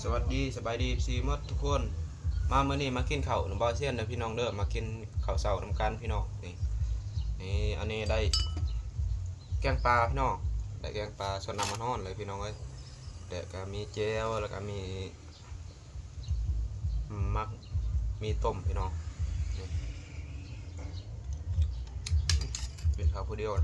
ສະຫວັດດີ ສະບາຍດີ ເອັຟຊີ ໝົດທຸກຄົນ. ມາມື້ນີ້ມາກິນເຂົ້ານຳບ່າວຊຽນເດີພີ່ນ້ອງເດີ ມາກິນເຂົ້າເຊົ້ານຳກັນພີ່ນ້ອງ. ນີ້ ນີ້ ອັນນີ້ໄດ້ແກງປາພີ່ນ້ອງ ໄດ້ແກງປາ ຊົດນ້ຳມັນຮ້ອນເລີຍພີ່ນ້ອງເອີຍ. ແລ້ວກໍມີແຈ່ວ ແລ້ວກໍມີໝາກ ມີຕົ້ມພີ່ນ້ອງ. ນີ້ ກິນເຂົ້າຜູ້ດຽວ.